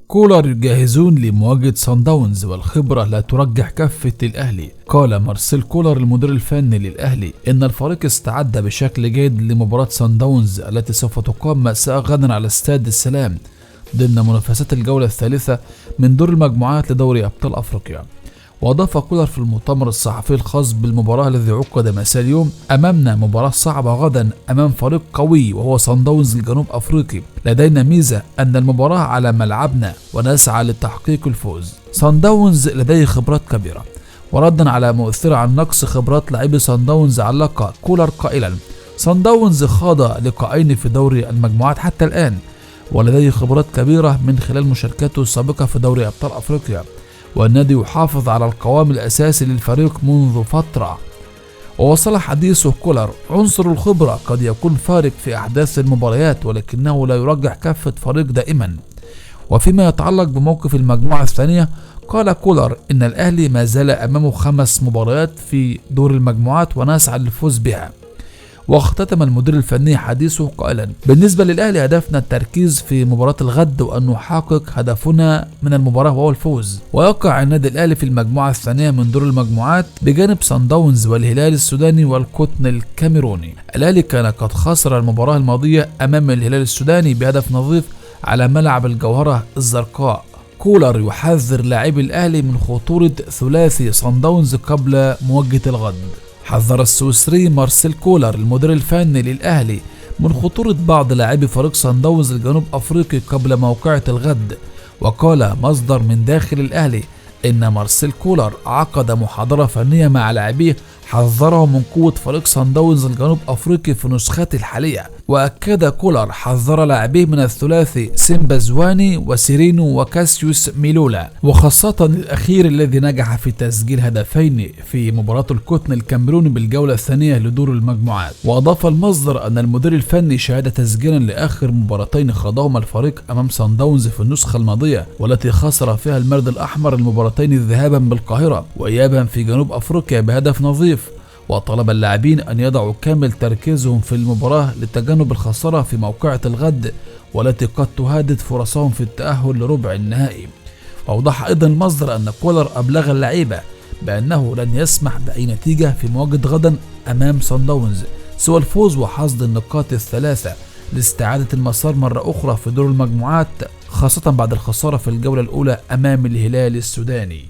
كولر جاهزون لمواجهة صن داونز والخبرة لا ترجح كفة الأهلي. قال مارسيل كولر المدير الفني للأهلي إن الفريق استعد بشكل جيد لمباراة صن داونز التي سوف تقام مساء غدا على استاد السلام ضمن منافسات الجولة الثالثة من دور المجموعات لدوري أبطال أفريقيا. وأضاف كولر في المؤتمر الصحفي الخاص بالمباراة الذي عقد مساء اليوم: أمامنا مباراة صعبة غدا أمام فريق قوي وهو صن داونز الجنوب أفريقي. لدينا ميزة أن المباراة على ملعبنا ونسعى لتحقيق الفوز. صن داونز لديه خبرات كبيرة. وردا على مؤثرة عن نقص خبرات لاعبي صن داونز علق كولر قائلا: صن داونز خاض لقاءين في دوري المجموعات حتى الآن ولديه خبرات كبيرة من خلال مشاركاته السابقة في دوري أبطال أفريقيا، والنادي يحافظ على القوام الأساسي للفريق منذ فترة. ووصل حديثه كولر: عنصر الخبرة قد يكون فارق في أحداث المباريات ولكنه لا يرجح كفة فريق دائما. وفيما يتعلق بموقف المجموعة الثانية، قال كولر إن الأهلي ما زال أمامه 5 مباريات في دور المجموعات ونسعى للفوز بها. واختتم المدير الفني حديثه قائلا: بالنسبة للأهلي هدفنا التركيز في مباراة الغد وأن نحقق هدفنا من المباراة وهو الفوز. ويقع النادي الأهلي في المجموعة الثانية من دور المجموعات بجانب صن داونز والهلال السوداني والقطن الكاميروني. الأهلي كان قد خسر المباراة الماضية أمام الهلال السوداني بهدف نظيف على ملعب الجوهرة الزرقاء. كولر يحذر لاعبي الأهلي من خطورة ثلاثي صن داونز قبل مواجهة الغد. حذر السويسري مارسيل كولر المدير الفني للأهلي من خطورة بعض لاعبي فريق صن داونز الجنوب أفريقي قبل موقعة الغد. وقال مصدر من داخل الأهلي إن مارسيل كولر عقد محاضرة فنية مع لاعبيه حذرهم من قوة فريق صن داونز الجنوب أفريقي في نسخته الحالية. وأكد كولر حذر لاعبيه من الثلاثي سيمبا زواني وسيرينو وكاسيوس ميلولا، وخاصة الأخير الذي نجح في تسجيل هدفين في مباراة القطن الكاميروني بالجولة الثانية لدور المجموعات. وأضاف المصدر أن المدير الفني شهد تسجيلا لآخر مباراتين خاضهما الفريق أمام صن داونز في النسخة الماضية والتي خسر فيها المارد الأحمر المباراتين ذهابا بالقاهرة وإيابا في جنوب أفريقيا بهدف نظيف. وطلب اللاعبين أن يضعوا كامل تركيزهم في المباراة لتجنب الخسارة في موقعة الغد والتي قد تهدد فرصهم في التأهل لربع النهائي. وأوضح أيضا المصدر أن كولر أبلغ اللعيبة بأنه لن يسمح بأي نتيجة في مواجهة غدا أمام صن داونز سوى الفوز وحصد النقاط الثلاثة لاستعادة المسار مرة أخرى في دور المجموعات، خاصة بعد الخسارة في الجولة الأولى أمام الهلال السوداني.